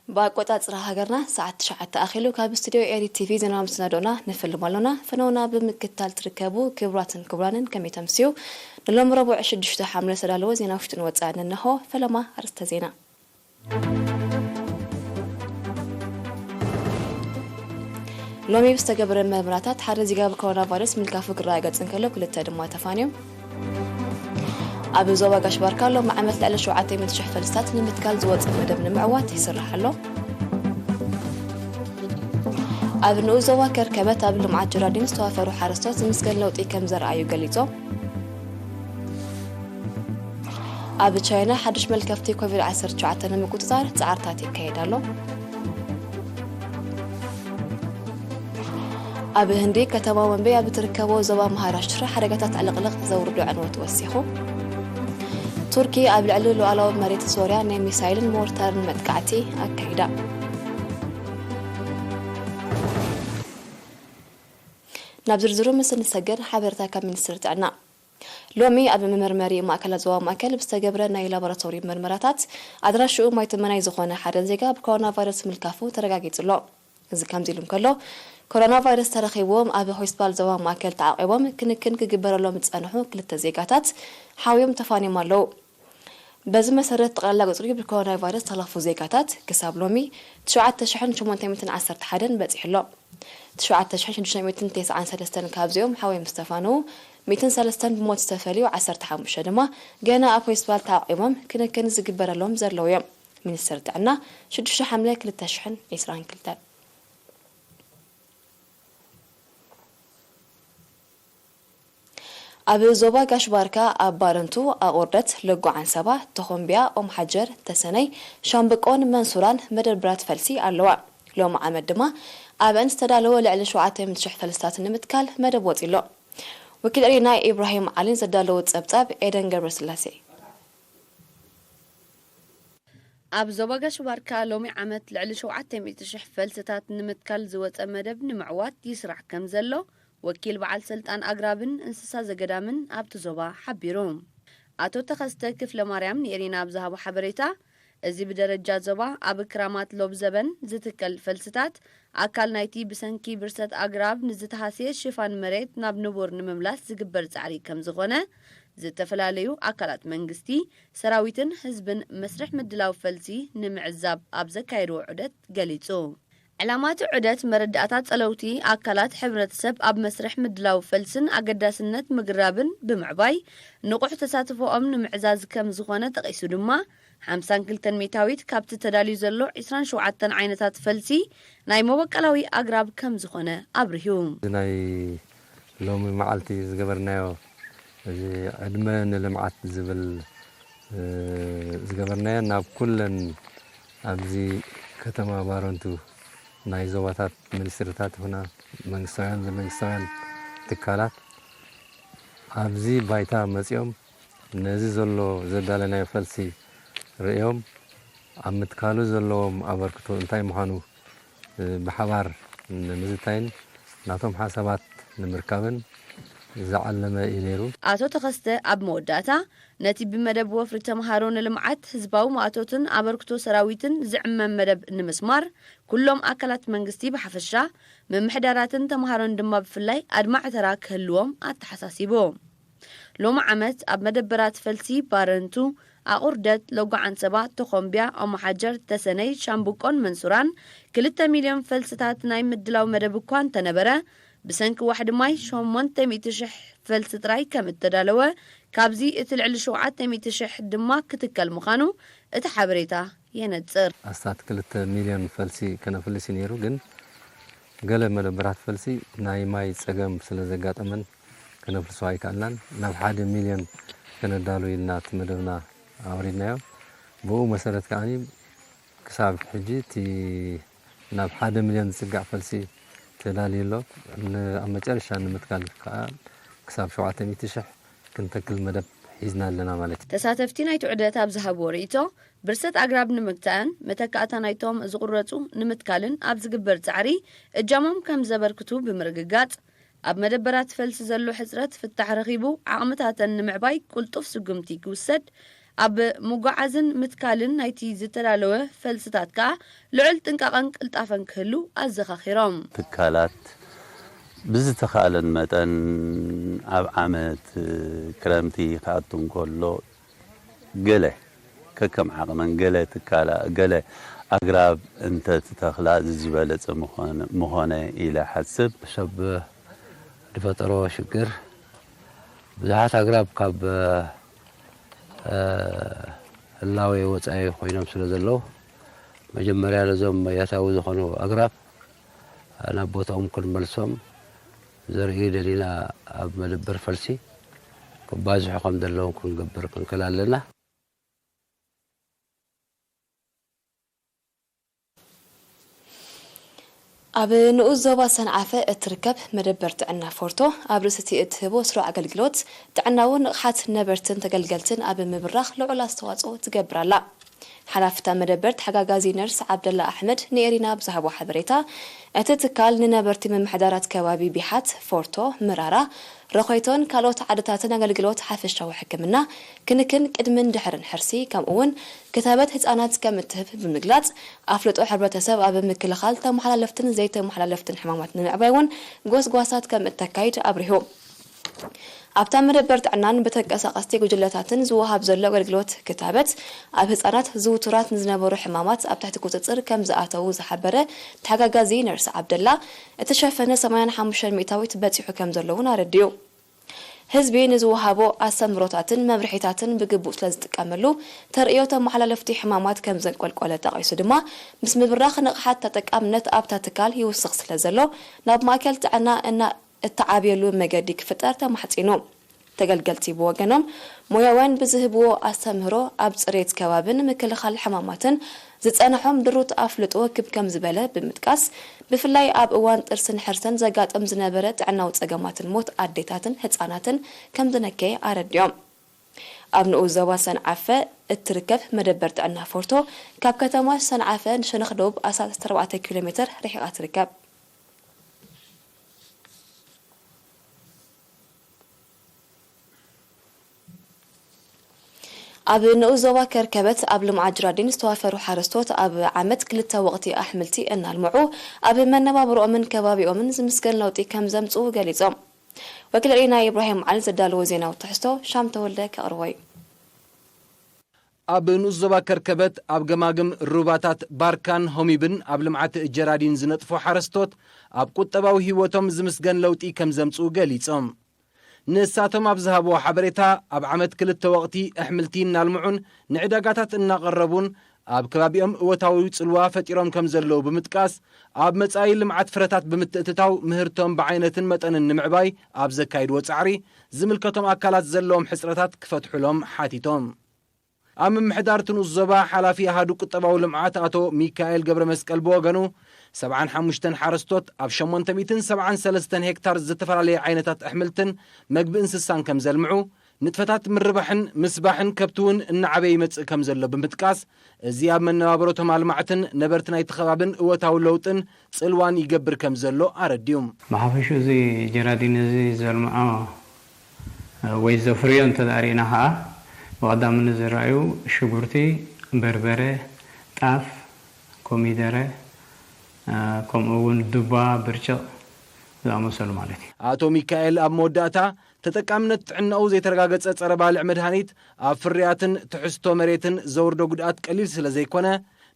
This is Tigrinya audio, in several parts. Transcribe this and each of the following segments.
ብኣቆጻጽራ ሃገርና ሰዓት ትሽዓተ ኣኺሉ። ካብ ስቱድዮ ኤሪ ቲቪ ዜና ምስናዶና ንፍልም ኣሎና። ፈነውና ብምክትታል ትርከቡ ክቡራትን ክቡራንን ከመይ ተምስዩ? ንሎም ረቡዕ ሽዱሽተ ሓምለ ዝተዳለወ ዜና ውሽጥን ወጻእን እነሆ። ፈለማ ኣርእስተ ዜና። ሎሚ ብዝተገብረ መርመራታት ሓደ ዜጋ ብኮሮና ቫይረስ ምልካፉ ክረጋገጽ እንከሎ፣ ክልተ ድማ ተፋንዮም። ኣብ ዞባ ጋሽ ባርካ ሎም ዓመት ልዕሊ ሸውዓተ ሚእቲ ሽሕ ፈልስታት ንምትካል ዝወፀ መደብ ንምዕዋት ይስራሕ ኣሎ። ኣብ ንኡስ ዞባ ከርከበት ኣብ ልምዓት ጀራዲን ዝተዋፈሩ ሓረስቶት ዝምስገን ለውጢ ከም ዘርኣዩ ገሊጾም። ኣብ ቻይና ሓድሽ መልከፍቲ ኮቪድ ዓሰርተ ትሽዓተ ንምቁጽጻር ጻዕርታት ይካየድ ኣሎ። ኣብ ህንዲ ከተማ ቦምቤ ኣብ እትርከቦ ዞባ ማሃራሽትራ ሓደጋታት ዕልቕልቕ ዘውርዶ ዕንወት ወሲኹ። ቱርኪ ኣብ ልዕሊ ሉዓላዊ መሬት ሶርያ ናይ ሚሳይልን ሞርታርን መጥቃዕቲ ኣካይዳ። ናብ ዝርዝሩ ምስ እንሰገር ሓበሬታ ካብ ሚኒስትሪ ጥዕና። ሎሚ ኣብ መመርመሪ ማእከላት ዞባ ማእከል ብዝተገብረ ናይ ላቦራቶሪ መርመራታት ኣድራሽኡ ማይ ትመናይ ዝኾነ ሓደ ዜጋ ብኮሮና ቫይረስ ምልካፉ ተረጋጊጹ ኣሎ። እዚ ከምዚ ኢሉ እንከሎ፣ ኮሮና ቫይረስ ተረኺብዎም ኣብ ሆስፒታል ዞባ ማእከል ተዓቂቦም ክንክን ክግበረሎም ዝጸንሑ ክልተ ዜጋታት ሓውዮም ተፋንዮም ኣለዉ። በዚ መሰረት ጠቕላላ ቁጽሪ ብኮሮና ቫይረስ ዝተለኽፉ ዜጋታት ክሳብ ሎሚ ትሽዓተ ሽሕን ሸሞንተ ሚእትን ዓሰርተ ሓደን በጺሑ ኣሎ። ትሽዓተ ሽሕን ሽዱሽተ ሚእትን ተስዓን ሰለስተን ካብዚኦም ሓወይ ምስ ተፋነዉ፣ ሚእትን ሰለስተን ብሞት ዝተፈልዩ፣ ዓሰርተ ሓሙሽተ ድማ ገና ኣብ ሆስፒታል ተዓቂቦም ክንክን ዝግበረሎም ዘለዉ እዮም። ሚኒስትሪ ጥዕና፣ ሽዱሽተ ሓምለ ክልተ ሽሕን ዕስራን ክልተን። ኣብ ዞባ ጋሽ ባርካ ኣብ ባረንቱ፣ ኣቑርደት፣ ለጎ ዓንሰባ፣ ተኾምቢያ፣ ኦም ሓጀር፣ ተሰነይ፣ ሻምብቆን መንሱራን መደብራት ፈልሲ ኣለዋ። ሎም ዓመት ድማ ኣብአን ዝተዳለወ ልዕሊ ሸውዓተ ሚእቲ ሽሕ ፈልስታት ንምትካል መደብ ወጺ ኣሎ። ወኪል ኤሪና ኢብራሂም ዓሊን ዘዳለዎ ጸብጻብ ኤደን ገብረስላሴ። ኣብ ዞባ ጋሽ ባርካ ሎሚ ዓመት ልዕሊ ሸውዓተ ሚእቲ ሽሕ ፈልስታት ንምትካል ዝወጸ መደብ ንምዕዋት ይስራሕ ከም ዘሎ ወኪል በዓል ስልጣን ኣግራብን እንስሳ ዘገዳምን ኣብቲ ዞባ ሓቢሩ። ኣቶ ተኸስተ ክፍለ ማርያም ንኤሪና ኣብ ዝሃቦ ሓበሬታ፣ እዚ ብደረጃ ዞባ ኣብ ክራማት ሎብ ዘበን ዝትከል ፈልስታት ኣካል ናይቲ ብሰንኪ ብርሰት ኣግራብ ንዝተሃስየ ሽፋን መሬት ናብ ንቡር ንምምላስ ዝግበር ጻዕሪ ከም ዝኾነ፣ ዝተፈላለዩ ኣካላት መንግስቲ፣ ሰራዊትን ህዝብን መስርሕ ምድላው ፈልሲ ንምዕዛብ ኣብ ዘካየድዎ ዑደት ገሊጹ። ዕላማ እቲ ዑደት መረዳእታ ጸለውቲ ኣካላት ሕብረተሰብ ኣብ መስርሕ ምድላው ፈልስን ኣገዳስነት ምግራብን ብምዕባይ ንቑሕ ተሳትፎኦም ንምዕዛዝ ከም ዝኾነ ጠቒሱ ድማ፣ ሓምሳን ክልተን ሚእታዊት ካብቲ ተዳልዩ ዘሎ ዕስራን ሸውዓተን ዓይነታት ፈልሲ ናይ መበቀላዊ ኣግራብ ከም ዝኾነ ኣብሪሁ። እዚ ናይ ሎሚ መዓልቲ ዝገበርናዮ፣ እዚ ዕድመ ንልምዓት ዝብል፣ እ፣ ዝገበርናዮ ናብ ኩለን ኣብዚ ከተማ ባረንቱ ናይ ዞባታት ሚኒስትሪታት ይኹና መንግስታውያን ዘይመንግስታውያን ትካላት ኣብዚ ባይታ መጺኦም ነዚ ዘሎ ዘዳለናዮ ፈልሲ ርእዮም ኣብ ምትካሉ ዘለዎም ኣበርክቶ እንታይ ምዃኑ፣ እ፣ ብሓባር ንምዝታይን ናቶም ሓሳባት ንምርካብን ዝዓለመ እዩ ነይሩ። ኣቶ ተኸስተ ኣብ መወዳእታ፣ ነቲ ብመደብ ወፍሪ ተምሃሮ ንልምዓት ህዝባዊ ማእቶትን ኣበርክቶ ሰራዊትን ዝዕመም መደብ ንምስማር፣ ኩሎም ኣካላት መንግስቲ ብሓፈሻ፣ ምምሕዳራትን ተምሃሮን ድማ ብፍላይ ኣድማዒ ተራ ክህልዎም ኣተሓሳሲቡ። ሎሚ ዓመት ኣብ መደበራት ፈልሲ ባረንቱ፣ ኣቑርደት፣ ሎጎ ዓንሰባ፣ ተኾምቢያ፣ ኦማሓጀር፣ ተሰነይ፣ ሻምብቆን መንሱራን ክልተ ሚልዮን ፈልስታት ናይ ምድላው መደብ እኳ እንተነበረ፣ ብሰንኪ ዋሕዲ ማይ ሸሞንተ ሚእቲ ሽሕ ፈልሲ ጥራይ ከም እተዳለወ፣ ካብዚ እቲ ልዕሊ ሸውዓተ ሚእቲ ሽሕ ድማ ክትከል ምዃኑ እቲ ሓበሬታ የነጽር። ኣስታት ክልተ ሚልዮን ፈልሲ ከነፍልስ እዩ ነይሩ፣ ግን ገለ መደበራት ፈልሲ ናይ ማይ ጸገም ስለ ዘጋጠመን ከነፍልሶ ኣይከኣልናን። ናብ ሓደ ሚልዮን ከነዳሉ ኢልና እቲ መደብና ኣውሪድናዮ። ብኡ መሰረት ከኣ ክሳብ ሕጂ እቲ ናብ ሓደ ሚልዮን ዝጽጋዕ ፈልሲ ተዳልዩ ኣሎ። ን-፣ ኣብ መጨረሻ ንምትካል ከኣ ክሳብ ሸውዓተ ሚእቲ ሽሕ ክንተክል መደብ ሒዝና ኣለና ማለት እዩ። ተሳተፍቲ ናይቲ ዑደት ኣብ ዝሃብዎ ርእይቶ፣ ብርሰት ኣግራብ ንምግታእን መተካእታ ናይቶም ዝቑረጹ ንምትካልን ኣብ ዝግበር ጻዕሪ እጃሞም ከም ዘበርክቱ ብምርግጋጽ፣ ኣብ መደበራት ፈልሲ ዘሎ ሕጽረት ፍታሕ ረኺቡ ዓቕምታተን ንምዕባይ ቅልጡፍ ስጉምቲ ክውሰድ ኣብ ምጉዓዝን ምትካልን ናይቲ ዝተዳለወ ፈልስታት ከኣ ልዑል ጥንቃቐን ቅልጣፈን ክህሉ ኣዘኻኺሮም። ትካላት ብዝተኻለን መጠን ኣብ ዓመት ክረምቲ ክኣቱ እንከሎ ገለ ከከም ዓቕመን ገለ ትካላ ገለ ኣግራብ እንተትተኽላ ዝበለጸ ምኾነ ኢለ ሓስብ። ሰብ ዝፈጠሮ ሽግር ብዙሓት ኣግራብ ካብ ህላዌ ወፃኢ ኮይኖም ስለ ዘለዉ መጀመርያ ነዞም ያታዊ ዝኾኑ ኣግራብ ናብ ቦታኦም ክንመልሶም ዘርኢ ደሊና ኣብ መደበር ፈልሲ ክባዝሑ ከም ዘለዎም ክንገብር ክንክል ኣለና። ኣብ ንኡስ ዞባ ሰንዓፈ እትርከብ መደበር ጥዕና ፎርቶ ኣብ ርእሲ እቲ እትህቦ ስሩዕ ኣገልግሎት ጥዕናዊ ንቕሓት ነበርትን ተገልገልትን ኣብ ምብራኽ ልዑል ኣስተዋፅኦ ትገብር ኣላ። ሓላፍታ መደበር ተሓጋጋዚ ነርስ ዓብደላ ኣሕመድ ንኤሪና ብዝሃቦ ሓበሬታ፣ እቲ ትካል ንነበርቲ ምምሕዳራት ከባቢ ቢሓት፣ ፎርቶ፣ ምራራ፣ ረኾይቶን ካልኦት ዓድታትን ኣገልግሎት ሓፈሻዊ ሕክምና፣ ክንክን ቅድምን ድሕርን ሕርሲ ከምኡ እውን ክታበት ህፃናት ከም እትህብ ብምግላፅ፣ ኣፍልጦ ሕብረተሰብ ኣብ ምክልኻል ተመሓላለፍትን ዘይተመሓላለፍትን ሕማማት ንምዕባይ እውን ጎስጓሳት ከም እተካይድ ኣብሪሁ። ኣብታ መደበር ጥዕናን ብተንቀሳቐስቲ ጉጅለታትን ዝወሃብ ዘሎ ኣገልግሎት ክታበት ኣብ ህፃናት ዝውቱራት ንዝነበሩ ሕማማት ኣብ ትሕቲ ቁፅፅር ከም ዝኣተዉ ዝሓበረ ተሓጋጋዚ ነርስ ዓብደላ፣ እተሸፈነ ሰማንያን ሓሙሽተን ሚእታዊት በፂሑ ከም ዘሎ እውን ኣረዲኡ። ህዝቢ ንዝወሃቦ ኣስተምህሮታትን መምርሒታትን ብግቡእ ስለ ዝጥቀመሉ፣ ተርእዮ ተመሓላለፍቲ ሕማማት ከም ዘንቆልቆለ ጠቒሱ ድማ፣ ምስ ምብራኽ ንቕሓት ተጠቃምነት ኣብታ ትካል ይውስኽ ስለ ዘሎ፣ ናብ ማእከል ጥዕና እና እተዓብየሉ መገዲ ክፍጠር ተማሕጺኑ። ተገልገልቲ ብወገኖም፣ ሞያውያን ብዝህብዎ ኣስተምህሮ ኣብ ጽሬት ከባብን ምክልኻል ሕማማትን ዝጸንሖም ድሩት ኣፍልጦ ክብ ከም ዝበለ ብምጥቃስ፣ ብፍላይ ኣብ እዋን ጥርስን ሕርሰን ዘጋጥም ዝነበረ ጥዕናዊ ጸገማትን ሞት ኣዴታትን ህጻናትን ከም ዝነከየ ኣረዲኦም። ኣብ ንኡስ ዞባ ሰንዓፈ እትርከብ መደበር ጥዕና ፎርቶ፣ ካብ ከተማ ሰንዓፈ ንሸነኽ ደቡብ ኣስታት ኣርባዕተ ኪሎ ሜተር ርሒቓ ትርከብ። ኣብ ንኡስ ዞባ ከርከበት ኣብ ልምዓት ጅራዲን ዝተዋፈሩ ሓረስቶት ኣብ ዓመት ክልተ ወቕቲ ኣሕምልቲ እናልምዑ ኣብ መነባብርኦምን ከባቢኦምን ዝምስገን ለውጢ ከም ዘምፅኡ ገሊፆም። ወኪል ርኢና ኢብራሂም ዓሊ ዘዳለዎ ዜናዊ ትሕዝቶ ሻም ተወልደ ከቕርቦ እዩ። ኣብ ንኡስ ዞባ ከርከበት ኣብ ገማግም ሩባታት ባርካን ሆሚብን ኣብ ልምዓት ጀራዲን ዝነጥፉ ሓረስቶት ኣብ ቁጠባዊ ህይወቶም ዝምስገን ለውጢ ከም ዘምፅኡ ገሊፆም። ንሳቶም ኣብ ዝሃብዎ ሓበሬታ፣ ኣብ ዓመት ክልተ ወቕቲ ኣሕምልቲ እናልምዑን ንዕዳጋታት እናቐረቡን ኣብ ከባቢኦም እወታዊ ፅልዋ ፈጢሮም ከም ዘለዉ ብምጥቃስ፣ ኣብ መጻኢ ልምዓት ፍረታት ብምትእትታው ምህርቶም ብዓይነትን መጠንን ንምዕባይ ኣብ ዘካይድዎ ጻዕሪ ዝምልከቶም ኣካላት ዘለዎም ሕጽረታት ክፈትሑሎም ሓቲቶም። ኣብ ምምሕዳር እቲ ንኡስ ዞባ ሓላፊ ኣሃዱ ቁጠባዊ ልምዓት ኣቶ ሚካኤል ገብረመስቀል ብወገኑ፣ ሰብዓን ሓሙሽተን ሓረስቶት ኣብ ሸሞንተ ሚእትን ሰብዓን ሰለስተን ሄክታር ዝተፈላለየ ዓይነታት ኣሕምልትን መግቢ እንስሳን ከም ዘልምዑ፣ ንጥፈታት ምርባሕን ምስባሕን ከብቲ እውን እናዓበየ ይመጽእ ከም ዘሎ ብምጥቃስ፣ እዚ ኣብ መነባብሮቶም ኣልማዕትን ነበርቲ ናይቲ ከባብን እወታዊ ለውጥን ጽልዋን ይገብር ከም ዘሎ ኣረዲኡ። ብሓፈሽኡ እዚ ጀራዲን እዚ ዘልምዖ ወይ ዘፍርዮ እንተ ደኣ ርኢና ኸዓ፣ ብቐዳምነት ዝረኣዩ ሽጉርቲ፣ በርበረ፣ ጣፍ፣ ኮሚደረ፣ ከምኡ እውን ዱባ፣ ብርጭቕ ዝኣመሰሉ ማለት እዩ። ኣቶ ሚካኤል ኣብ መወዳእታ፣ ተጠቃምነት ጥዕናኡ ዘይተረጋገጸ ጸረ ባልዕ መድሃኒት ኣብ ፍርያትን ትሕዝቶ መሬትን ዘውርዶ ጉድኣት ቀሊል ስለ ዘይኮነ፣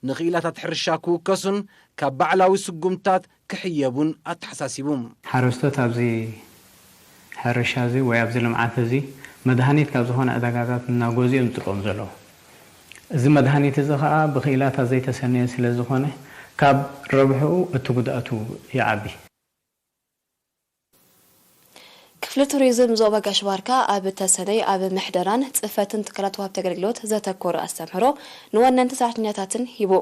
ንኽኢላታት ሕርሻ ክውከሱን ካብ ባዕላዊ ስጉምትታት ክሕየቡን ኣተሓሳሲቡ። ሓረስቶት ኣብዚ ሕርሻ እዚ ወይ ኣብዚ ልምዓት እዚ መድሃኒት ካብ ዝኾነ ዕዳጋታት እናገዝኡ እዮም ዝጥቀሙ ዘለዉ። እዚ መድሃኒት እዚ ኸዓ ብኽኢላታት ዘይተሰነየ ስለ ዝኾነ ካብ ረብሕኡ እቲ ጉድኣቱ ይዓቢ። ክፍሊ ቱሪዝም ዞባ ጋሽ ባርካ ኣብ ተሰነይ ኣብ ምሕደራን ፅፈትን ትካላት ወሃብቲ ኣገልግሎት ዘተኮረ ኣስተምህሮ ንወነንቲ ሰራሕተኛታትን ሂቡ።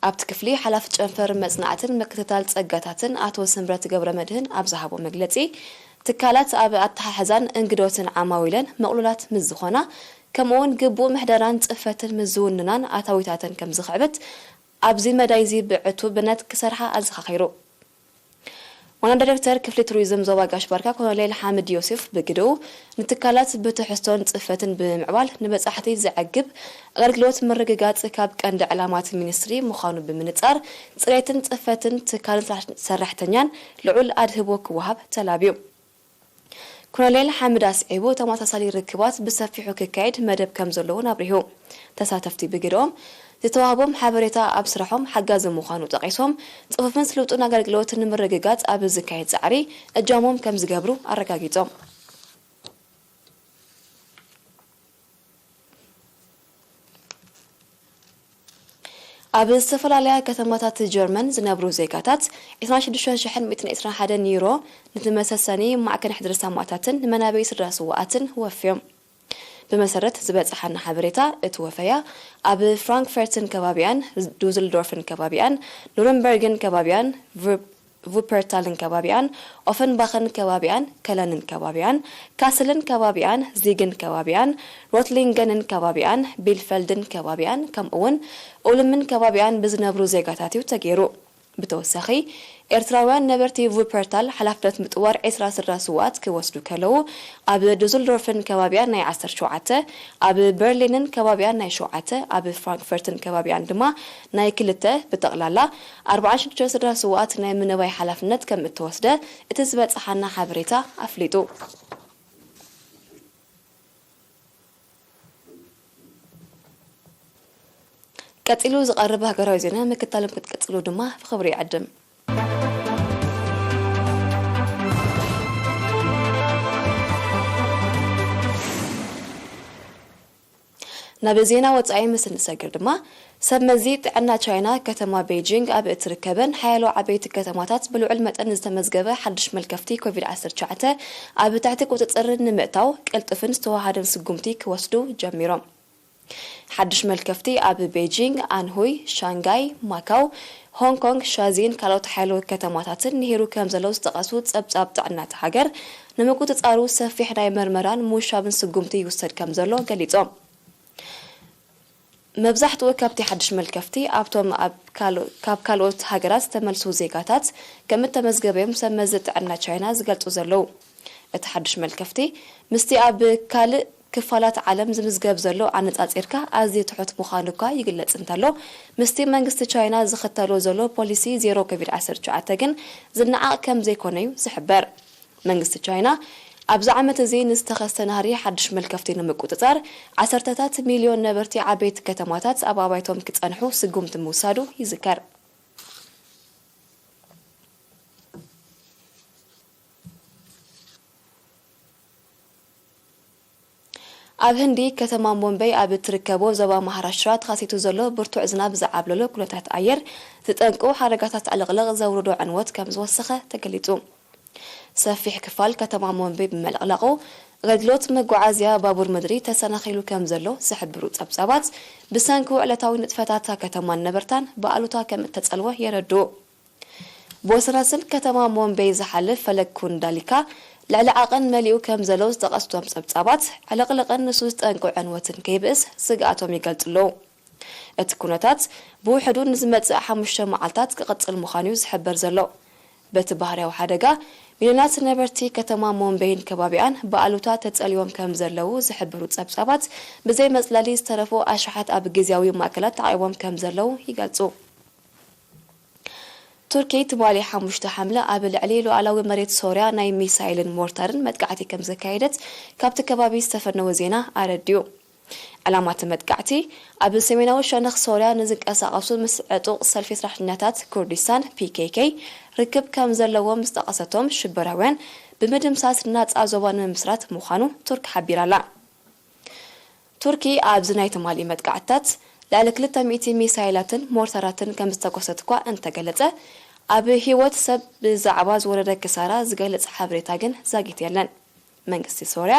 ኣብቲ ክፍሊ ሓላፊ ጨንፈር መፅናዕትን ምክትታል ፀጋታትን ኣቶ ስምረት ገብረመድህን ኣብ ዝሃቦ መግለፂ፣ ትካላት ኣብ ኣተሓሕዛን እንግዶትን ዓማዊለን ምቕሉላት ምስ ዝኾና፣ ከምኡውን ግቡእ ምሕደራን ፅፈትን ምስ ዝውንናን ኣታዊታተን ከም ዝኽዕብት፣ ኣብዚ መዳይ እዚ ብዕቱብነት ክሰርሓ ኣዘኻኺሩ። ዋና ዳይሬክተር ክፍሊ ቱሪዝም ዞባ ጋሽ ባርካ ኮሎኔል ሓምድ ዮሴፍ ብግድኡ፣ ንትካላት ብትሕዝቶን ጽፈትን ብምምዕባል ንበጻሕቲ ዘዕግብ ኣገልግሎት ምርግጋጽ ካብ ቀንዲ ዕላማት ሚኒስትሪ ምዃኑ ብምንጻር፣ ጽሬትን ጽፈትን ትካልን ሰራሕ-፣ ሰራሕተኛን ልዑል ኣድህቦ ክወሃብ ተላብዩ። ኮሎኔል ሓምድ ኣስዒቡ፣ ተመሳሳሊ ርክባት ብሰፊሑ ክካየድ መደብ ከም ዘለዎን ኣብሪሁ። ተሳተፍቲ ብግድኦም፣ ዝተዋህቦም ሓበሬታ ኣብ ስራሖም ሓጋዚ ምዃኑ ጠቒሶም፣ ጽፉፍን ስሉጥን ኣገልግሎት ንምርግጋጽ ኣብ ዝካየድ ጻዕሪ እጃሞም ከም ዝገብሩ ኣረጋጊጾም። ኣብ ዝተፈላለያ ከተማታት ጀርመን ዝነብሩ ዜጋታት ዕስራን ሽዱሽተን ሽሕን ሚእትን ዕስራን ሓደን ዩሮ ንትመሰሰኒ ማዕከን ሕድሪ ሰማእታትን ንመናበይ ስድራ ስውኣትን ወፍዮም። ብመሰረት ዝበጽሓና ሓበሬታ፣ እቲ ወፈያ ኣብ ፍራንክፈርትን ከባቢኣን፣ ዱዝልዶርፍን ከባቢኣን፣ ኑረንበርግን ከባቢኣን፣ ቭ-፣ ቩፐርታልን ከባቢኣን፣ ኦፈንባኽን ከባቢኣን፣ ከለንን ከባቢኣን፣ ካስልን ከባቢኣን፣ ዚግን ከባቢኣን፣ ሮትሊንገንን ከባቢኣን፣ ቢልፈልድን ከባቢኣን፣ ከምኡውን ኡልምን ከባቢኣን ብዝነብሩ ዜጋታት እዩ ተገይሩ። ብተወሳኺ፣ ኤርትራውያን ነበርቲ ቩፐርታል ሓላፍነት ምጥዋር ዕስራ ስድራ ስውኣት ክወስዱ ከለዉ፣ ኣብ ዱዝልዶርፍን ከባቢኣን ናይ ዓሰርተ ሸውዓተ፣ ኣብ በርሊንን ከባቢኣን ናይ ሸውዓተ፣ ኣብ ፍራንክፈርትን ከባቢኣን ድማ ናይ ክልተ፣ ብጠቕላላ ኣርባዓን ሽዱሽተ ስድራ ስውኣት ናይ ምንባይ ሓላፍነት ከም እተወስደ እቲ ዝበጽሓና ሓበሬታ ኣፍሊጡ። ቀጺሉ ዝቐርብ ሃገራዊ ዜና ምክታሎም ክትቅጽሉ ድማ ብኽብሪ ይዕድም። ናብ ዜና ወጻኢ ምስ እንሰግር ድማ፣ ሰብ መዚ ጥዕና ቻይና ከተማ ቤጂንግ ኣብ እትርከበን ሓያሎ ዓበይቲ ከተማታት ብልዑል መጠን ዝተመዝገበ ሓድሽ መልከፍቲ ኮቪድ ዓሰርተ ትሽዓተ ኣብ ትሕቲ ቁጽጽር ንምእታው ቅልጡፍን ዝተዋሃደን ስጉምቲ ክወስዱ ጀሚሮም። ሓድሽ መልከፍቲ ኣብ ቤጂንግ፣ ኣንሁይ፣ ሻንጋይ፣ ማካው፣ ሆንግ ኮንግ፣ ሻዚን ካልኦት ሓያሎ ከተማታትን ንሄሩ ከም ዘለዉ ዝጠቐሱ ጸብጻብ ጥዕና እታ ሃገር፣ ንምቁጽጻሩ ሰፊሕ ናይ መርመራን ምውሻብን ስጉምቲ ይውሰድ ከም ዘሎ ገሊጾም። መብዛሕትኡ ካብቲ ሓድሽ መልከፍቲ ኣብቶም ኣብ ካሎ-፣ ካብ ካልኦት ሃገራት ዝተመልሱ ዜጋታት ከም እተመዝገበ እዮም ሰብ መዚ ጥዕና ቻይና ዝገልጹ ዘለዉ። እቲ ሓድሽ መልከፍቲ ምስቲ ኣብ ካልእ ክፋላት ዓለም ዝምዝገብ ዘሎ ኣነጻጺርካ ኣዝዩ ትሑት ምዃኑ እኳ ይግለጽ እንተሎ፣ ምስቲ መንግስቲ ቻይና ዝኽተሎ ዘሎ ፖሊሲ ዜሮ ኮቪድ ዓሰርተ ትሽዓተ ግን ዝነዓቕ ከም ዘይኮነ እዩ ዝሕበር። መንግስቲ ቻይና ኣብዚ ዓመት እዚ ንዝተኸስተ ናህሪ ሓድሽ መልከፍቲ ንምቁጽጻር፣ ዓሰርተታት ሚልዮን ነበርቲ ዓበይቲ ከተማታት ኣብ ኣባይቶም ክጸንሑ ስጉምቲ ምውሳዱ ይዝከር። ኣብ ህንዲ ከተማ ሞምበይ ኣብ እትርከቦ ዞባ ማሃራሽትራ ተኸሲቱ ዘሎ ብርቱዕ ዝናብ ዝዓብለሎ ኩነታት ኣየር ዝጠንቁ ሓደጋታት ዕልቕልቕ ዘውርዶ ዕንወት ከም ዝወሰኸ ተገሊጹ። ሰፊሕ ክፋል ከተማ ሞምበይ ብመልቕለቑ፣ ኣገልግሎት መጓዓዝያ ባቡር ምድሪ ተሰናኺሉ ከም ዘሎ ዝሕብሩ ጸብጻባት፣ ብሰንኪ ዕለታዊ ንጥፈታት እታ ከተማን ነበርታን ብኣሉታ ከም እተጸልወ የረድኡ። ብወሰናስን ከተማ ሞምበይ ዝሓልፍ ፈለግ ኩንዳሊካ ልዕሊ ዓቐን መሊኡ ከም ዘሎ ዝጠቐሱ እቶም ጸብጻባት፣ ዕልቕልቕን ንሱ ዝጠንቁ ዕንወትን ከይብእስ ስግኣቶም ይገልጹ ኣለዉ። እቲ ኩነታት ብውሕዱ ንዝመጽእ ሓሙሽተ መዓልታት ክቕጽል ምዃኑ እዩ ዝሕበር ዘሎ። በቲ ባህርያዊ ሓደጋ፣ ሚልዮናት ነበርቲ ከተማ ሞምበይን ከባቢኣን ብኣሉታ ተጸልዮም ከም ዘለዉ ዝሕብሩ ጸብጻባት፣ ብዘይ መጽለሊ ዝተረፉ ኣሽሓት ኣብ ግዝያዊ ማእከላት ተዓቑቦም ከም ዘለዉ ይገልጹ። ቱርኪ ትማሊ ሓሙሽተ ሓምለ ኣብ ልዕሊ ሉዓላዊ መሬት ሶርያ ናይ ሚሳይልን ሞርታርን መጥቃዕቲ ከም ዘካየደት ካብቲ ከባቢ ዝተፈነወ ዜና ኣረዲኡ። ዕላማ እቲ መጥቃዕቲ፣ ኣብ ሰሜናዊ ሸነኽ ሶርያ ንዝንቀሳቐሱ ምስ ዕጡቕ ሰልፊ ሰራሕተኛታት ኩርዲስታን፣ ፒ ኬ ኬ፣ ርክብ ከም ዘለዎም ዝጠቐሰቶም ሽበራውያን ብምድምሳስ ናጻ ዞባ ንምምስራት ምዃኑ ቱርክ ሓቢራ ኣላ። ቱርኪ ኣብዚ ናይ ትማሊ መጥቃዕትታት ልዕሊ ክልተ ሚእቲ ሚሳይላትን ሞርታራትን ከም ዝተኮሰት እኳ እንተገለጸ፣ ኣብ ህይወት ሰብ ብዛዕባ ዝወረደ ክሳራ ዝገልጽ ሓበሬታ ግን ዛጊት የለን። መንግስቲ ሶርያ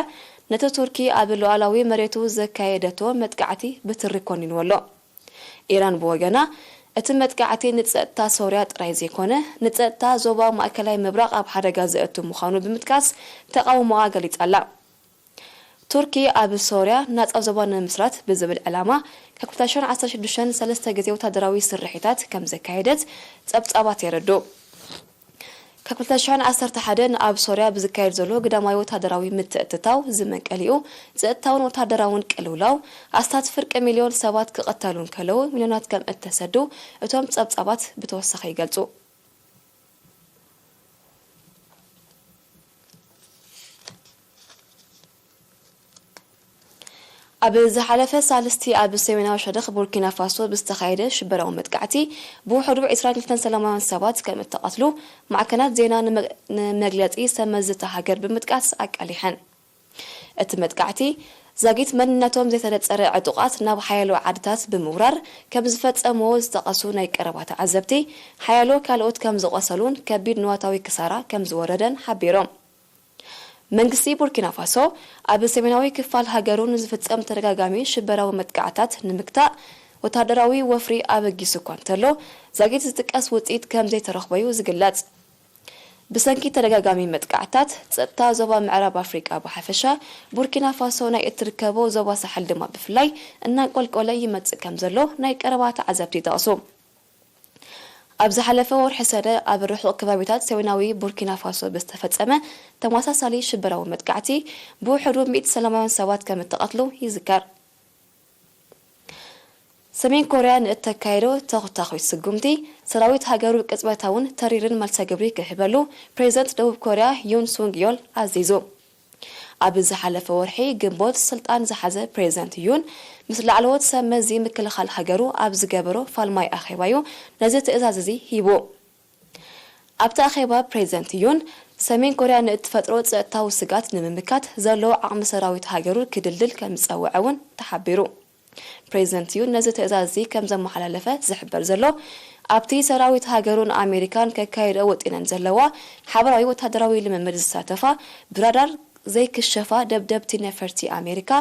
ነቲ ቱርኪ ኣብ ሉዓላዊ መሬቱ ዘካየደቶ መጥቃዕቲ ብትሪ ኮኒንዎ ኣሎ። ኢራን ብወገና፣ እቲ መጥቃዕቲ ንጸጥታ ሶርያ ጥራይ ዘይኮነ፣ ንጸጥታ ዞባ ማእከላይ ምብራቕ ኣብ ሓደጋ ዘእቱ ምዃኑ ብምጥቃስ ተቓውሞኣ ገሊጻ ኣላ። ቱርኪ ኣብ ሶርያ ናጻ ዞባ ንምምስራት ብዝብል ዕላማ ካብ ክልተ ሽሕን ዓሰርተ ሽዱሽተን ሰለስተ ግዜ ወታደራዊ ስርሒታት ከም ዘካየደት ጸብጻባት የረድኡ። ካብ ክልተ ሽሕን ዓሰርተ ሓደን ኣብ ሶርያ ብዝካየድ ዘሎ ግዳማዊ ወታደራዊ ምትእትታው ዝመንቀሊኡ ጸጥታውን ወታደራውን ቅልውላው ኣስታት ፍርቂ ሚልዮን ሰባት ክቐተሉ እንከለዉ፣ ሚልዮናት ከም እተሰዱ እቶም ጸብጻባት ብተወሳኺ ይገልጹ። ኣብ ዝሓለፈ ሳልስቲ ኣብ ሰሜናዊ ሸነኽ ቡርኪና ፋሶ ብዝተኻየደ ሽበራዊ መጥቃዕቲ ብውሕዱ ዕስራን ክልተን ሰላማውያን ሰባት ከም እተቐትሉ ማዕከናት ዜና ንመ-፣ ንመግለጺ ሰመዚ እታ ሃገር ብምጥቃስ ኣቃሊሐን። እቲ መጥቃዕቲ ዛጊት መንነቶም ዘይተነጸረ ዕጡቓት ናብ ሓያሎ ዓድታት ብምውራር ከም ዝፈጸምዎ ዝጠቐሱ ናይ ቀረባ ተዓዘብቲ፣ ሓያሎ ካልኦት ከም ዝቖሰሉን ከቢድ ንዋታዊ ክሳራ ከም ዝወረደን ሓቢሮም። መንግስቲ ቡርኪና ፋሶ ኣብ ሰሜናዊ ክፋል ሃገሩ ንዝፍጸም ተደጋጋሚ ሽበራዊ መጥቃዕታት ንምግታእ ወታደራዊ ወፍሪ ኣበጊሱ እኳ እንተሎ፣ ዛጊት ዝጥቀስ ውጽኢት ከም ዘይተረኽቦ'ዩ ዝግለጽ። ብሰንኪ ተደጋጋሚ መጥቃዕታት፣ ጸጥታ ዞባ ምዕራብ ኣፍሪቃ ብሓፈሻ፣ ቡርኪና ፋሶ ናይ እትርከቦ ዞባ ሳሕል ድማ ብፍላይ እናንቆልቆለ ይመጽእ ከም ዘሎ ናይ ቀረባ ተዓዘብቲ ይጠቕሱ። ኣብ ዝሓለፈ ወርሒ ሰነ ኣብ ርሑቕ ከባቢታት ሰሜናዊ ቡርኪና ፋሶ ብዝተፈጸመ ተመሳሳሊ ሽበራዊ መጥቃዕቲ ብውሕዱ ሚእቲ ሰላማውያን ሰባት ከም እተቐትሉ ይዝከር። ሰሜን ኮርያ ንእተካየዶ ተኹታኹት ስጉምቲ ሰራዊት ሃገሩ ቅጽበታውን ተሪርን መልሰ ግብሪ ክህበሉ ፕሬዝደንት ደቡብ ኮርያ ዩን ሱንግ ዮል ኣዚዙ። ኣብ ዝሓለፈ ወርሒ ግንቦት ስልጣን ዝሓዘ ፕሬዝደንት ዩን ምስ ላዕለዎት ሰብ መዚ ምክልኻል ሃገሩ ኣብ ዝገበሮ ፋልማይ ኣኼባ'ዩ ነዚ ትእዛዝ እዚ ሂቡ። ኣብቲ ኣኼባ ፕሬዝደንት ዩን ሰሜን ኮርያ ንእትፈጥሮ ጸጥታዊ ስግኣት ንምምካት ዘለዎ ዓቕሚ ሰራዊት ሃገሩ ክድልድል ከም ዝጸውዐ እውን ተሓቢሩ። ፕሬዝደንት ዩን ነዚ ትእዛዝ እዚ ከም ዘመሓላለፈ ዝሕበር ዘሎ ኣብቲ ሰራዊት ሃገሩን ኣሜሪካን ከካይድኦ ወጢነን ዘለዋ ሓበራዊ ወታደራዊ ልምምድ ዝሳተፋ ብራዳር ዘይክሸፋ ደብደብቲ ነፈርቲ ኣሜሪካ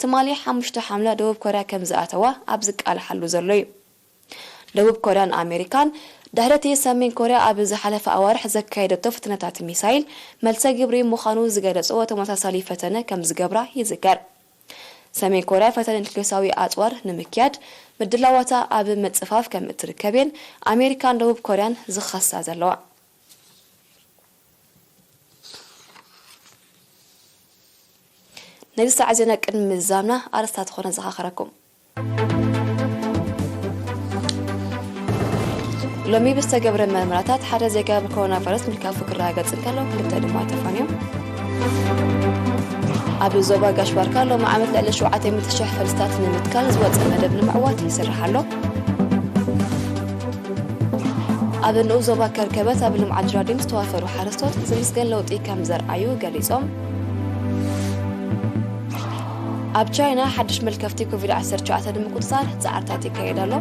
ትማሊ ሓሙሽተ ሓምለ ደቡብ ኮርያ ከም ዝኣተዋ ኣብ ዝቃልሓሉ ዘሎ እዩ። ደቡብ ኮርያን ኣሜሪካን ድሕሪ እቲ ሰሜን ኮርያ ኣብ ዝሓለፈ ኣዋርሕ ዘካየደቶ ፈተነታት ሚሳይል መልሰ ግብሪ ምዃኑ ዝገለጽዎ ተመሳሳሊ ፈተነ ከም ዝገብራ ይዝከር። ሰሜን ኮርያ ፈተነ ኒክሌሳዊ ኣጽዋር ንምክያድ ምድላዋታ ኣብ ምጽፋፍ ከም እትርከብ'የን ኣሜሪካን ደቡብ ኮርያን ዝኸሳ ዘለዋ። ነዚ ሰዓት ዜና ቅድሚ ምዝዛምና ኣርእስታት ዝኾነ ዘኻኽረኩም። ሎሚ ብዝተገብረ መርመራታት ሓደ ዜጋ ብኮሮና ቫይረስ ምልካፉ ክረጋገጽ እንከሎ፣ ክልተ ድማ ተፋንዮም። ኣብ ዞባ ጋሽ ባርካ ሎሚ ዓመት ልዕሊ ሸውዓተ ሚእቲ ሽሕ ፈልስታት ንምትካል ዝወጸ መደብ ንምዕዋት ይስራሕ ኣሎ። ኣብ ንኡስ ዞባ ከርከበት ኣብ ልምዓት ጀራዲን ዝተዋፈሩ ሓረስቶት ዝምስገን ለውጢ ከም ዘርኣዩ ገሊጾም። ኣብ ቻይና ሓድሽ መልከፍቲ ኮቪድ ዓሰርተ ትሽዓተ ንምቁጽጻር ጻዕርታት ይካየድ ኣሎ።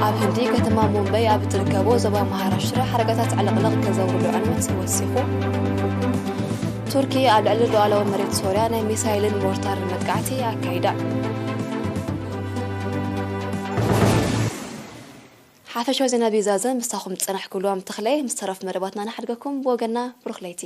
ኣብ ህንዲ ከተማ ሙምበይ ኣብ እትርከቦ ዞባ መሃራሽትራ ሓደጋታት ዕልቕልቕ ከዘውርዱ ዕንወት ወሲኹ። ቱርኪ ኣብ ልዕሊ ሉዓላዊ መሬት ሶርያ ናይ ሚሳይልን ሞርታርን መጥቃዕቲ ኣካይዳ። ሓፈሻዊ ዜና ብዛዘ ምሳኹም ዝጸናሕኩ ሉዋም ተኽለየ፣ ምስ ተረፍ መደባትና ንሓድገኩም። ብወገና ብሩኽ ለይቲ።